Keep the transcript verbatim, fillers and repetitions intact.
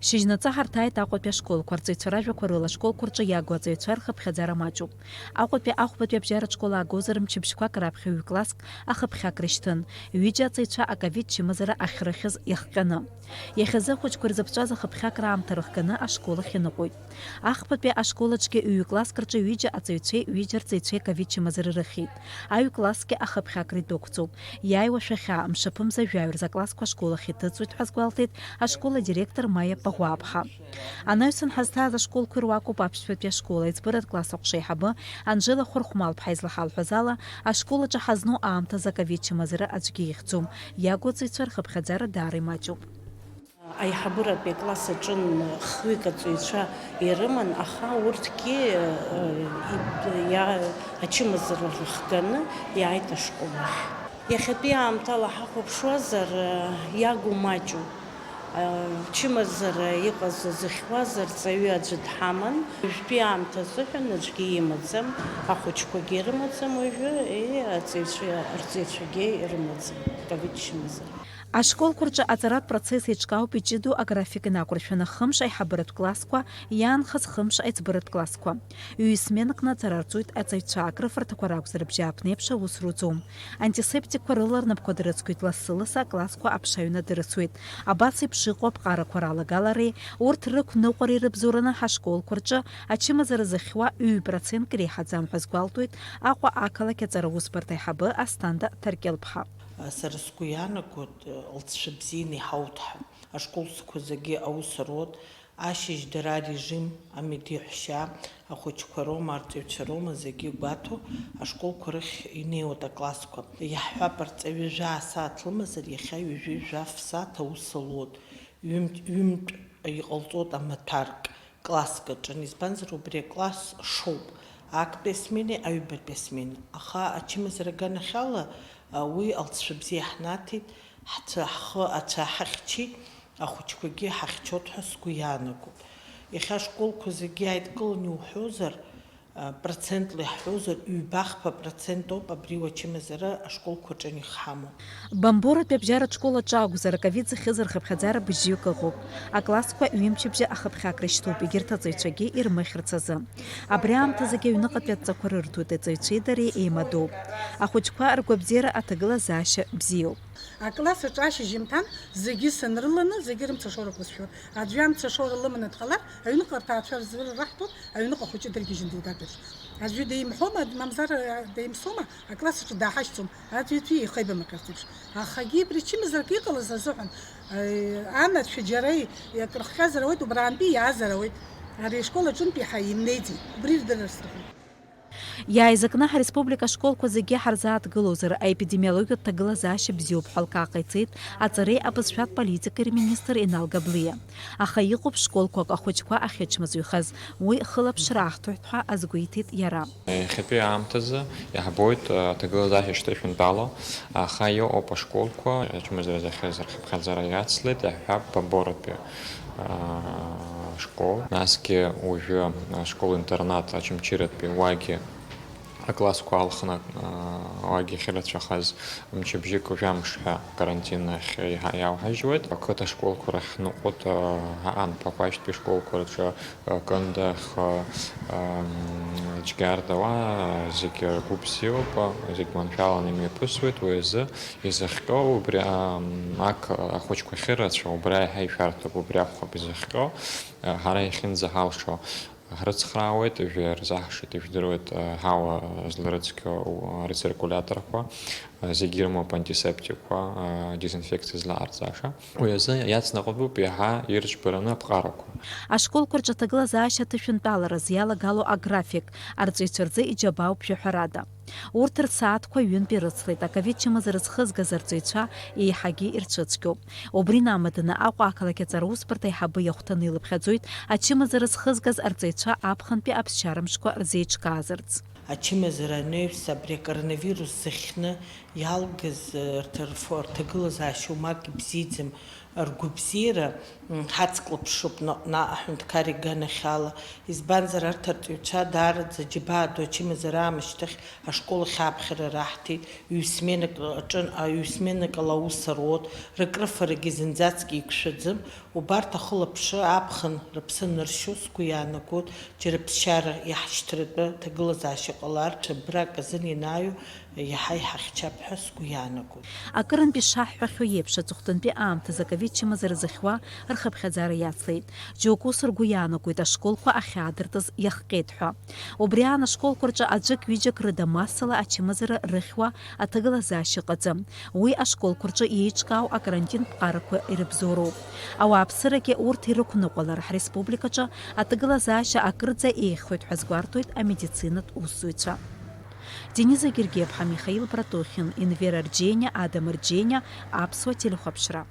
Шьыжьнаҵы ҳарҭааит Аҟәатәи ашколқәа. Арҵаҩцәа ражәақәа рыла ашколқәа рҿы иагу аҵаҩцәа рхыԥхьаӡара маҷуп. Аҟәатәи ахәбатәи абжьаратә школ аагозар, мчыбжьқәак раԥхьа ҩ-класск ахыԥхьакра ишьҭын, ҩыџьа аҵаҩцәа аковид чымазара ахьрыхьыз иахҟьаны. Иахьазы ахәыҷқәа ирзыԥҵәаз ахыԥхьакра аамҭа рыхганы ашкол ахь иныҟәоит. Ахԥатәи ашкол аҿгьы ҩ-класск рҿы ҩыџьа аҵаҩцәеи ҩыџьа арҵаҩцәеи аковид чымазара рыхьит. Аҩ-классгьы ахыԥхьакра идәықәҵоуп. Иааиуа шәахьа, мшаԥымза жәаҩа рзы аклассқәа ашкол ахь иҭыҵуеит ҳәа азгәалҭеит ашкол адиректор Маиа Паӷәаԥҳа. Анаҩсан ҳазҭааз ашколқәа ируакуп аԥшьбатәи ашкол аиҵбыратә класс аҟәша аиҳабы Анжела Хәырхәмал-ԥҳа излаҳалҳәаз ала, ашкол аҿы ҳазну аамҭазы аковид чымазара аӡәгьы ихьӡом, иагу аҵаҩцәа рхыԥхьаӡара даара имаҷуп. Аиҳабыратәи акласс аҿын хҩык аҵаҩцәа ирыман, аха урҭгьы, э, иб-, иа-, ачымазара рыхганы иааит ашкол ахь. Иахьатәи аамҭала ҳахәаԥшуазар, э, иагу маҷу, э, чымазара иҟаз зыхьуаз арҵаҩы аӡәы дҳаман. Уажәтәи аамҭа азыҳәан аӡәгьы имаӡам, ахәыҷқәагьы ирымаӡам уажәы, и, аҵаҩцәа, арҵаҩцәагьы ирымаӡам ковид чымазара. Ашколқәа рҿы аҵаратә процесс еиҿкаауп иҷыдоу аграфик инақәыршәаны хымш аиҳабыратә классқәа, иаанхаз хымш аиҵбыратә классқәа. Ҩ-сменак наҵара рҵоит аҵаҩцәа, акрыфарҭақәа ракәзар, абжьааԥнеиԥш аус руӡом. Антисептикқәа рыла рнапқәа дырыцқьоит лассы-лассы аклассқәа аԥша ҩны дырыцуеит. Абас еиԥш иҟоу аԥҟарақәа ралагалареи урҭ рықәныҟәареи рыбзоураны ҳашколқәа рҿы ачымазара зыхьуа ҩ-процентк иреиҳаӡам ҳәа азгәалҭоит Аҟәа ақалақь аҵара усбарҭа аиҳабы Асҭанда Ҭаркьылԥҳа. Сара сгәы иаанагоит, лҵшәа бзианы иҳауҭ ҳәа. Ашколқәа зегьы аус руеит, ашьыжь дара арежим, амедеҳәшьа, ахәыҷқәа роума, арҵаҩцәа роума, зегьы гәаҭо, ашколқәа рахь инеиуеит аклассқәа. Иаҳҳәап, арҵаҩы жәаа сааҭ лымазар, иахьа ҩажәи жәаф сааҭ аус луеит, ҩымтә, ҩымтә иҟалҵоит амаҭәарк. Класск аҿы, избанзар, убри акласс шоуп, актәи асменеи аҩбатәи асменеи. Аха ачымазара аганахьала, а, уи алҵшәа бзиа ҳнаҭеит, ҳцәа, ҳхы ацәа ҳахьчеит, ахәыҷқәагьы ҳахьчоит ҳәа сгәы иаанагоит. Иахьа ашколқәа зегьы ааидкыланы иуҳәозар, а, процентла иаҳҳәозар, ҩбахԥа процент ауп абри уачымазара ашколқәа рҿы анихҳамоу. Бамборатәи абжьаратә школ аҿы акәзар, аковид зыхьыз рхыԥхьаӡара быжьҩык ыҟоуп. Аклассқәа ҩымчыбжьа ахыԥхьакра шьҭоуп, егьырҭ аҵаҩцәагьы ирмыхьырц азы. Абри аамҭазыгьы аҩныҟатәи адҵақәа рырҭоит, аҵаҩцәеи дареи еимадоуп. Ахәыҷқәа ргәабзиара аҭагылазаашьа бзиоуп. Акласс аҿы ашьыжьымҭан зегьы сынрыланы, зегьы рымцашоурақәа зшәо. Аӡәы амцашоура лыманы дҟалар, аҩныҟа рҭаацәа рзы раҳҭоит, аҩныҟа ахәыҷы дыргьежьын дылгартә еиԥш. Аӡәы деимҳәома, мамзар, деимсома, акласс аҿы дааҳашьцәом, аӡәи-аӡәи ихеибамырҟьарц еиԥш. Ахагьы абри ачымазарак иҟалаз азыҳәан, э, анацәа џьара иакрыхҟьазар ауеит, убраантәи иаазар ауеит. Ари ашкол аҿынтәи ҳа имнеиӡеит, убри рдырыр сҭахуп. Иааизакны ҳареспублика ашколқәа зегьы ҳарзааҭгылозар, аепидемиологиатә ҭагылазаашьа бзиоуп ҳәа лкааҟ иҵеит аҵареи абызшәатә политикеи рминистр Инал Габлиа. Аха иҟоуп школқәак ахәыҷқәа ахьычмазаҩхаз, уи хылаԥшра аҳҭоит ҳәа азгәеиҭеит. Иара. Иахьатәи аамҭазы иаҳбоит, а, аҭагылазаашьа шьҭышәынтәало, аха иҟоуп ашколқәа, ачымазара зыхьыз рхыԥхьаӡара иацлеит, иаҳҳәап, Бамборатәи, а, школ. Насгьы уажәы ашкол-интернат Очамчыратәи уагьы аклассқәа алхны, а, уагьы ахьырацәахаз мчыбжьык жәамш ҳәа карантин ахь иҳа-, иалҳажьуеит. Ақыҭа школқәа рахь ҳныҟәоит, а, ҳаҟан Ԥақәашьтәи школқәа рҿы, Кындыӷ, ам, Џьгьарда, уа зегьы ргәы бзиоуп, зегь маншәаланы имҩаԥысуеит, уи азы изыхҟьо убри, ам, ак ахәыҷқәа ахьырацәоу, убра еиҳа ишәарҭоуп, убри акәхап изыхҟьо, ҳара иахьынӡаҳалшо ҳрыцхраауеит, ижәдыруеит, ижәдыруеит, ҳауа зларыцқьо рециркуляторқәа, зегь ирымоуп антисептикқәа, дезинфекциа злаҟарҵаша. Уи азы иацнаҟәатәуп иаҳа ирыџьбараны аԥҟарақәа. Ашколқәа рҿы аҭагылазаашьа аҭышәынтәалараз иалагало аграфик, арҵаҩцәа рзы иџьабаауп шәаҳәарада. Урҭ рсааҭқәа ҩынтә ирыцлеит, аковид чымазара зхызгаз арҵаҩцәа еиҳагьы ирцәыцәгьоуп. Убри инамаданы Аҟәа ақалақь аҵара усбарҭа аиҳабы иахәҭаны илыԥхьаӡоит ачымазара зхызгаз арҵаҩцәа аԥхынтәи аԥсшьарамшқәа рзеиҿкаазарц. Ачымазара анаҩс абри акоронавирус зыхьны иалгаз, э, рҭ-, рфо-, рҭагылазаашьа умак ибзиаӡам, Ргәабзиара ҳацклаԥшуп наҟ-наҟ аҳәынҭқар иганахьала, избанзар, арҭ арҵаҩцәа даараӡа џьабаа ду ачымазара аамышьҭахь ашкол ахь ааԥхьара раҳҭеит, ҩ-сменак аҿын, ҩ-сменак ала аус руот, рыкрыфарагьы зынӡаскгьы иқәшәаӡым, убарҭ ахылаԥшра аԥхын рыԥсы аныршьо сгәы иаанагоит, џьара ԥсшьара иаҳшьҭратәы ҭагылазаашьа ҟалар, ҽа брак азын ианааио, иаҳа иҳахьчап ҳәа сгәы иаанагоит. Акырынтә ишаҳҳәахьоу еиԥш, аҵыхәтәантәи аамҭазы аковид чымазара зыхьуа рхыԥхьаӡара иацлеит. Џьоукы ус ргәы иаанагоит ашколқәа ахьаадыртыз иахҟьеит ҳәа. Убри аан ашколқәа рҿы аӡәык-ҩыџьак рыда массала ачымазара рыхьуа аҭагылазаашьа ыҟаӡам. Уи ашколқәа рҿы еиҿкаау акарантинтә ԥҟарақәа ирыбзоуроуп. Ауааԥсырагьы урҭ ирықәныҟәалар, ҳреспубликаҿы аҭагылазаашьа акырӡа еиӷьхоит ҳәа азгәарҭоит амедицинатә усзуҩцәа. Дениза Гергиаԥҳа, Михаил Братухин, Инвера Рџьениа, Адам Рџьениа, Аԥсуа телехәаԥшра.